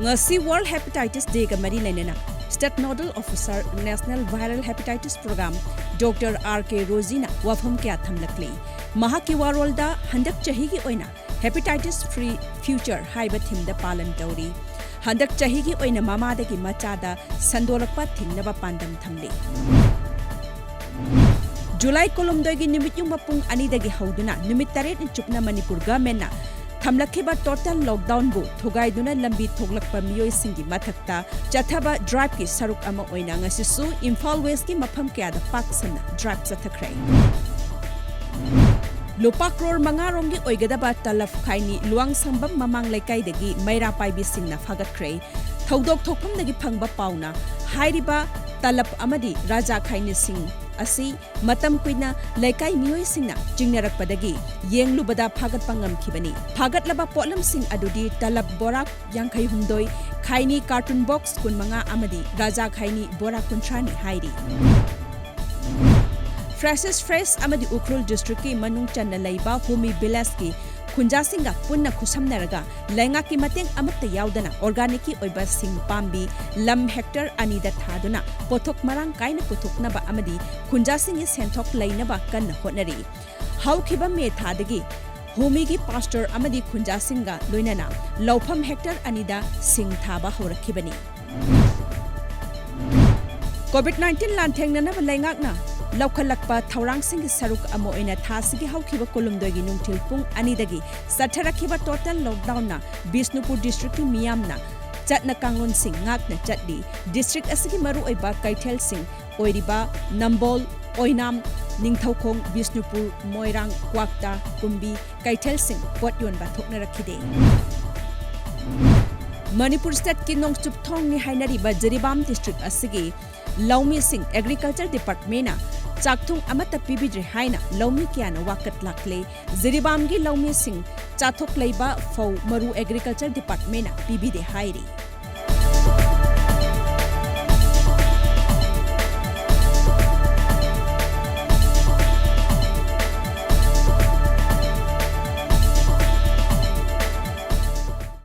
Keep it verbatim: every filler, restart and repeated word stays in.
ꯉꯁꯤ World Hepatitis Day ꯒ ꯃꯔꯤ ꯂꯩꯅꯅ State Nodal Officer National Viral Hepatitis Program Doctor R K Rosy ꯅ ꯋꯥꯐꯝ ꯀꯌꯥ ꯊꯝꯂꯛꯂꯤ꯫ ꯃꯍꯥꯛꯀꯤ ꯋꯥꯔꯣꯜꯗ ꯍꯟꯗꯛ ꯆꯍꯤꯒꯤ ꯑꯣꯏꯅ Hepatitis Free Future ꯍꯥꯏꯕ theme ꯗ ꯄꯥꯂꯟ ꯇꯧꯔꯤ꯫ ꯍꯟꯗꯛ ꯆꯍꯤꯒꯤ ꯑꯣꯏꯅ ꯃꯃꯥꯗꯒꯤ ꯃꯆꯥꯗ ꯁꯟꯗꯣꯛꯂꯛꯄ ꯊꯤꯡꯅꯕ ꯄꯥꯟꯗꯝ ꯊꯝꯂꯤ꯫ ꯖꯨꯂꯥꯏ ꯀꯨꯟꯍꯨꯝꯗꯣꯏꯒꯤ ꯅꯨꯃꯤꯠ ꯌꯨꯡꯕ ꯄꯨꯡ ꯑꯅꯤꯗꯒꯤ ꯍꯧꯗꯨꯅ ꯅꯨꯃꯤꯠ ꯇꯔꯦꯠꯅꯤ ꯆꯨꯞꯅ ꯃꯅꯤꯄꯨꯔ government ꯅ ꯊꯝꯂꯛꯈꯤꯕ total lockdown ꯕꯨ ꯊꯨꯒꯥꯏꯗꯨꯅ ꯂꯝꯕꯤ ꯊꯣꯛꯂꯛꯄ ꯃꯤꯑꯣꯏꯁꯤꯡꯒꯤ ꯃꯊꯛꯇ ꯆꯠꯊꯕ drive ꯀꯤ ꯁꯔꯨꯛ ꯑꯃ ꯑꯣꯏꯅ ꯉꯁꯤꯁꯨ ꯏꯝꯐꯥꯜ West ꯀꯤ ꯃꯐꯝ ꯀꯌꯥꯗ ꯄꯥꯛ ꯁꯟꯅ drive ꯆꯠꯊꯈ꯭ꯔꯦ꯫ ꯂꯨꯄꯥ ꯀ꯭ꯔꯣꯔ ꯃꯉꯥ ꯔꯣꯝꯒꯤ ꯑꯣꯏꯒꯗꯕ ꯇꯂꯞ ꯈꯥꯏꯅꯤ ꯂꯨꯋꯥꯡꯁꯪꯕꯝ ꯃꯃꯥꯡ ꯂꯩꯀꯥꯏꯗꯒꯤ ꯃꯩꯔꯥ ꯄꯥꯏꯕꯤꯁꯤꯡꯅ ꯐꯥꯒꯠꯈ꯭ꯔꯦ꯫ ꯊꯧꯗꯣꯛ ꯊꯣꯛꯐꯝꯗꯒꯤ ꯐꯪꯕ ꯄꯥꯎꯅ ꯍꯥꯏꯔꯤꯕ ꯇꯂꯞ ꯑꯃꯗꯤ ꯔꯥꯖꯥ ꯈꯥꯏꯅꯤꯁꯤꯡ ꯑꯁꯤ ꯃꯇꯝ ꯀꯨꯏꯅ ꯂꯩꯀꯥꯏ ꯃꯤꯑꯣꯏꯁꯤꯡꯅ ꯆꯤꯡꯅꯔꯛꯄꯗꯒꯤ ꯌꯦꯡꯂꯨꯕꯗ ꯐꯥꯒꯠꯄ ꯉꯝꯈꯤꯕꯅꯤ꯫ ꯐꯥꯒꯠꯂꯕ ꯄꯣꯠꯂꯝꯁꯤꯡ ꯑꯗꯨꯗꯤ ꯇꯂꯞ ꯕꯣꯔꯥ ꯌꯥꯡꯈꯩꯍꯨꯝꯗꯣꯏ, ꯈꯥꯏꯅꯤ carton box ꯀꯨꯟꯃꯉꯥ ꯑꯃꯗꯤ ꯔꯥꯖꯥ ꯈꯥꯏꯅꯤ ꯕꯣꯔꯥ ꯀꯨꯟꯊ꯭ꯔꯥꯅꯤ ꯍꯥꯏꯔꯤ꯫ Francis Fresh ꯑꯃꯗꯤ ꯎꯈ꯭ꯔꯨꯜ district ꯀꯤ ꯃꯅꯨꯡ ꯆꯟꯅ ꯂꯩꯕ ꯍꯨꯃꯤ village ꯀꯤ ꯈꯨꯟꯖꯥꯁꯤꯡꯒ ꯄꯨꯟꯅ ꯈꯨꯠꯁꯝꯅꯔꯒ ꯂꯩꯉꯥꯛꯀꯤ ꯃꯇꯦꯡ ꯑꯃꯠꯇ ꯌꯥꯎꯗꯅ organic ꯀꯤ ꯑꯣꯏꯕ ꯁꯤꯡ ꯄꯥꯝꯕꯤ ꯂꯝ hectare ꯑꯅꯤꯗ ꯊꯥꯗꯨꯅ ꯄꯣꯠꯊꯣꯛ ꯃꯔꯥꯡ ꯀꯥꯏꯅ ꯄꯨꯊꯣꯛꯅꯕ ꯑꯃꯗꯤ ꯈꯨꯟꯖꯥꯁꯤꯡꯒꯤ ꯁꯦꯟꯊꯣꯛ ꯂꯩꯅꯕ ꯀꯟꯅ ꯍꯣꯠꯅꯔꯤ꯫ ꯍꯧꯈꯤꯕ ꯃꯦ ꯊꯥꯗꯒꯤ ꯍꯨꯃꯤꯒꯤ pastor ꯑꯃꯗꯤ ꯈꯨꯟꯖꯥꯁꯤꯡꯒ ꯂꯣꯏꯅꯅ ꯂꯧꯐꯝ hectare ꯑꯅꯤꯗ ꯁꯤꯡ ꯊꯥꯕ ꯍꯧꯔꯛꯈꯤꯕꯅꯤ꯫ COVID nineteen ꯂꯥꯟꯊꯦꯡꯅꯅꯕ ꯂꯩꯉꯥꯛꯅ ꯂꯧꯈꯠꯂꯛꯄ ꯊꯧꯔꯥꯡꯁꯤꯡꯒꯤ ꯁꯔꯨꯛ ꯑꯃ ꯑꯣꯏꯅ ꯊꯥꯁꯤꯒꯤ ꯍꯧꯈꯤꯕ ꯀꯨꯟꯍꯨꯝꯗꯣꯏꯒꯤ ꯅꯨꯡꯊꯤꯜ ꯄꯨꯡ ꯑꯅꯤꯗꯒꯤ ꯆꯠꯊꯔꯛꯈꯤꯕ total lockdown ꯅ ꯕꯤꯁꯅꯨꯄꯨꯔ district ꯀꯤ ꯃꯤꯌꯥꯝꯅ ꯆꯠꯅ ꯀꯥꯡꯂꯣꯟꯁꯤꯡ ꯉꯥꯛꯅ ꯆꯠꯂꯤ꯫ District ꯑꯁꯤꯒꯤ ꯃꯔꯨꯑꯣꯏꯕ ꯀꯩꯊꯦꯜꯁꯤꯡ ꯑꯣꯏꯔꯤꯕ ꯅꯝꯕꯣꯜ, ꯑꯣꯏꯅꯥꯝ, ꯅꯤꯡꯊꯧꯈꯣꯡ, ꯕꯤꯁꯅꯨꯄꯨꯔ, ꯃꯣꯏꯔꯥꯡ, ꯀ꯭ꯋꯥꯛꯇꯥ, ꯀꯨꯝꯕꯤ ꯀꯩꯊꯦꯜꯁꯤꯡ ꯄꯣꯠ ꯌꯣꯟꯕ ꯊꯣꯛꯅꯔꯛꯈꯤꯗꯦ꯫ ꯃꯅꯤꯄꯨꯔ state ꯀꯤ ꯅꯣꯡꯆꯨꯞ ꯊꯣꯡꯅꯤ ꯍꯥꯏꯅꯔꯤꯕ ꯖꯤꯔꯤꯕꯥꯝ district ꯑꯁꯤꯒꯤ ꯂꯧꯃꯤꯁꯤꯡ agriculture department ꯅ ꯆꯥꯛꯊꯨꯡ ꯑꯃꯠꯇ ꯄꯤꯕꯤꯗ꯭ꯔꯦ ꯍꯥꯏꯅ ꯂꯧꯃꯤ ꯀꯌꯥꯅ ꯋꯥꯀꯠ ꯂꯥꯛꯂꯦ꯫ ꯖꯤꯔꯤꯕꯥꯝꯒꯤ ꯂꯧꯃꯤꯁꯤꯡ ꯆꯥꯊꯣꯛ ꯂꯩꯕ ꯐꯧ ꯃꯔꯨ agriculture department ꯅ ꯄꯤꯕꯤꯗꯦ ꯍꯥꯏꯔꯤ꯫